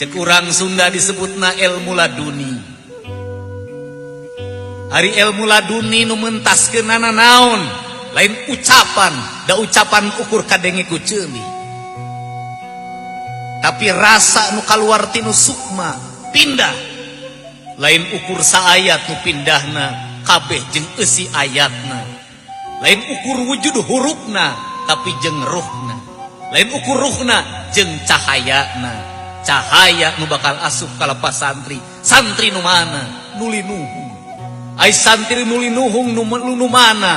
Cek urang Sunda disebutna ilmu laduni. Ari ilmu laduni nu mentaskeunana naon? Lain ucapan, da ucapan ukur kadenge ku ceuli. Tapi rasa nu kaluar tinu sukma pindah. Lain ukur saayat nu pindahna, kabeh jeung eusi ayatna. Lain ukur wujud hurufna, tapi jeung ruhna. Lain ukur ruhna jeung cahayana. Cahaya nu bakal asup ka lepas santri. Santri nu mana? Nu linuhung. Ai santri nu linuhung nu mana?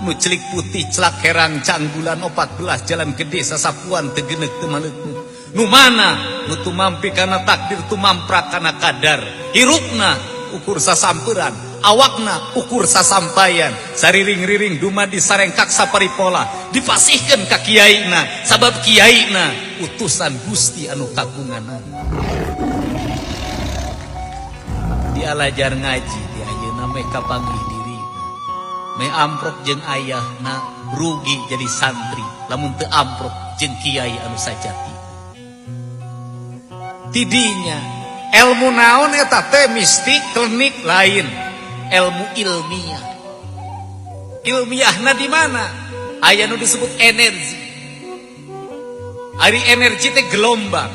Nu celik putih celak herang canggulan 14 jalan gede sasapuan teu geneuk teu maleukneuk. Nu mana? Nu tumampi kana takdir, tumamprak kana kadar. Hirupna ukur sasamperan, awakna ukur sasampayan, sariring-riring dumadi sarengkak saparipola, dipasihkeun ka kiaina, sabab kiaina utusan Gusti anu kagunganan. Dialajar ngaji di ayeuna meh kapanggih diri. Meh amprok jeung ayahna rugi jadi santri, lamun teu amprok jeung kiai anu sajati. Tidinya ilmu naon eta teh mistik klinik lain, ilmu ilmiah. Ilmiahna di mana? Aya nu disebut energi. Ari energi teh gelombang.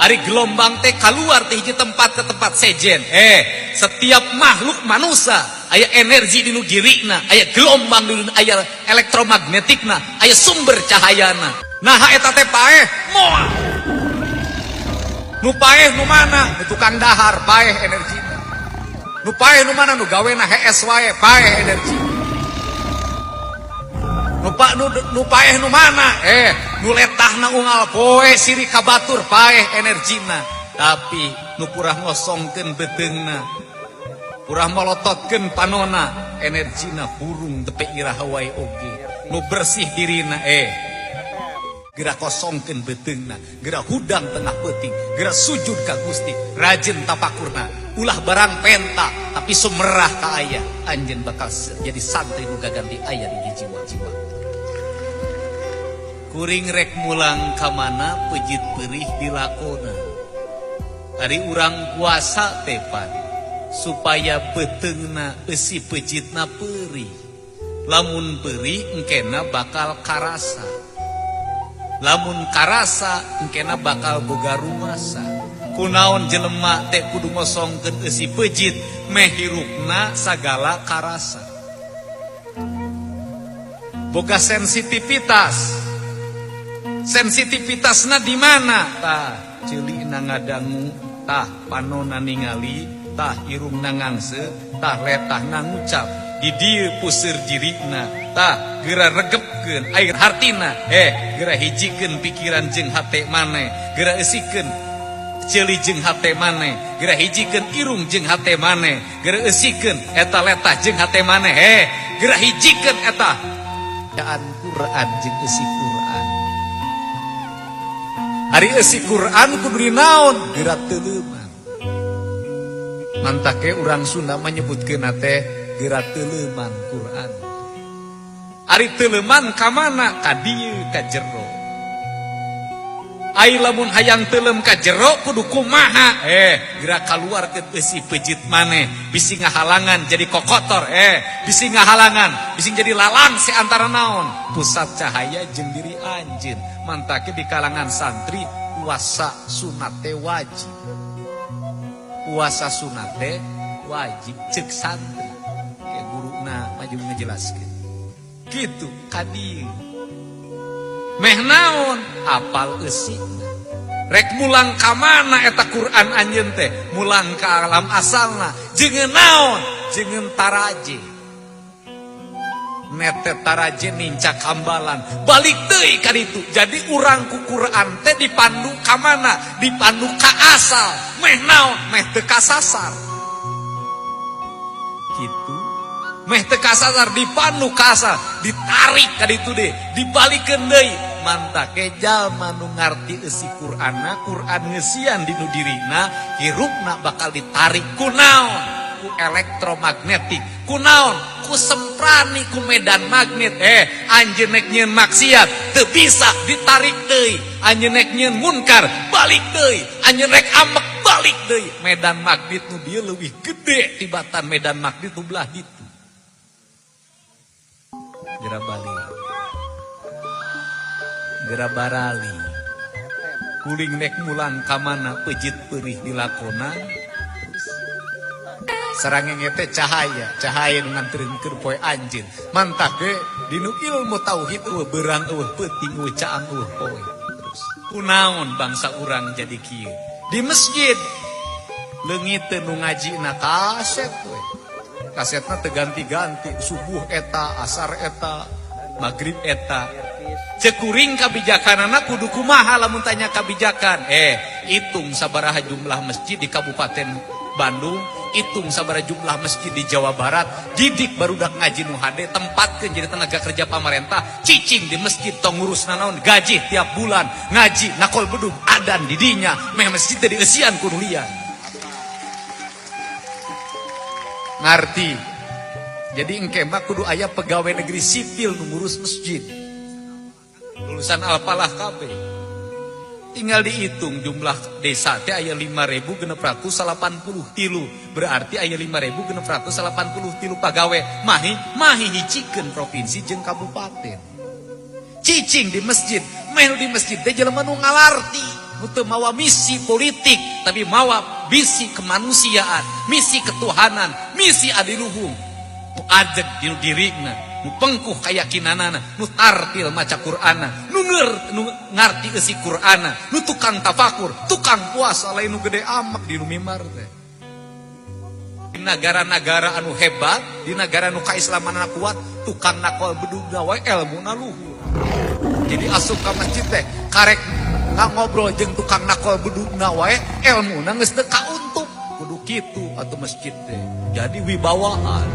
Ari gelombang teh keluar teh hiji tempat ke tempat sejen. Setiap makhluk manusia aya energi di nu dirina, aya gelombang di nu, aya elektromagnetikna, aya sumber cahayana. Nah eta teh paeh moal. Nu paeh nu mana? Nu tukang dahar paeh energina. Nu paeh nu mana? Nu gawena hees wae paeh energi. Nu nu paeh nu mana? Nu letahna unggal poe siri ka batur paeh energina. Tapi nu purah ngosongkeun beuteungna, purah molototkeun panona, energina hurung tepe iraha wae oge. Nu bersih dirina geura kosongkeun beuteungna, geura hudang tengah peuting, geura sujud ka Gusti, rajin tapakurna, ulah barang penta tapi sumerah ka aya, anjeun bakal jadi santri nu gaganti aya di jiwa-jiwa. Kuring rek mulang ka mana pejit perih dilakona. Ari urang puasa tepan supaya beuteungna eusi pejitna perih. Lamun perih engkena bakal karasa. Lamun karasa engkena bakal boga rumasa. Kunaon jelema teh kudu ngosongkeun eusi pejit meh hirupna sagala karasa. Boga sensitivitas. Sensitivitasna di mana? Tah ceulina ngadangu, tah panona ningali, tah irungna ngangse, tah letahna ngucap. Di dieu puseur jirina, tah geura regepkeun air hartina, geura hijikeun pikiran jeung hate maneh, geura eusikeun ceuli jeung hate maneh, geura hijikeun irung jeung hate maneh, geura eusikeun eta letah jeung hate maneh, geura hijikeun eta bacaan Quran jeung eusi Quran. Ari eusi Quran kudu dinaon? Geura teuleuman. Mantake urang Sunda menyebutkeun teh geura teuleuman Quran. Ari teuleuman ka mana? Ka dieu ka jero. Ai lamun hayang teuleum ka jero kudu kumaha? Geura kaluarkeun eusi pejit maneh, bisi ngahalangan jadi kokotor, bisi ngahalangan, bisi jadi lalang si antara naon? Pusat cahaya jeung diri anjeun. Mantake di kalangan santri puasa sunat teh wajib. Puasa sunat teh wajib cek santri. Kayak guruna maju ngejelaskeun. Kitu ka dieu. Meh naon? Apal eusina. Rek mulang ka mana eta Quran anjeun teh? Mulang ka alam asalna. Jeung naon? Jeung taraje. Nete taraje nincak hambalan. Balik deui ka ditu. Jadi urang ku Quran teh dipandu ka mana? Dipandu ka asal. Meh naon? Meh teu kasasar. Kitu. Meh teu kasasar dipandu ka asal, ditarik ka ditu deh, dibalikeun deui. Mantake jalma nu ngarti eusi Qur'anna, Qur'an ngeusian dinu dirina, hirupna bakal ditarik ku naon? Ku elektromagnetik, ku naon? Ku semprani ku medan magnet, anjeun nek nyieun maksiat teu bisa ditarik deui, anjeun nek nyieun munkar balik deui, anjeun rek ambek balik deui. Medan magnet nu dieu leuwih gede tibatan medan magnet nu belah ditu. Gera balik, gera barali. Kuring nek mulang ka mana pejit perih dilakonan. Sarangenge teh cahaya, cahaya nu nganterkeun poe anjeun. Mantak ge dinu ilmu tauhid euweuh beurang, euweuh peuting, euweuh caang, euweuh poe. Terus kunaon bangsa urang jadi kieu? Di masjid leungit teu nu ngajina kaset we. Kasetna teu ganti-ganti, subuh eta, asar eta, maghrib eta. Cek kuring kabijakanana kudu kumaha lamun tanya kabijakan? Hitung sabaraha jumlah masjid di Kabupaten Bandung, hitung sabaraha jumlah masjid di Jawa Barat, didik barudak ngaji nu hade, tempatkeun jadi tenaga kerja pamarentah, cicing di masjid tong ngurus nanaon, gaji tiap bulan, ngaji nakol bedug adan di dinya, meh masjid teh dieusian ku nu lian. Ngarti. Jadi engke mah kudu aya pegawai negeri sipil nu ngurus masjid. Lulusan Al-Falah kabeh. Tinggal dihitung jumlah desa teh aya 5.683. Berarti aya 5.683 pagawe. Mahi mahi hijikeun provinsi jeung kabupaten. Cicing di masjid, meh di masjid teh jelema nu ngalarti, nu teu mawa misi politik, tapi mawa misi kemanusiaan, misi ketuhanan, misi adiluhung. Nu ajeg dinu dirina, nu pengkuh kayakinanana, nu tartil maca Qur'ana, nu ngarti eusi Qur'ana, nu tukang tafakur, tukang puasa, lain nu gede amak di nu mimbar teh. Di negara-negara anu hebat, di negara nu kaislamanana kuat, tukang nakol bedugna wae elmuna luhur. Jadi asup ka masjid teh karek ngobrol jeung tukang nakol bedugna wae elmuna geus teu kauntup. Kudu kitu atuh masjid teh. Jadi wibawaan.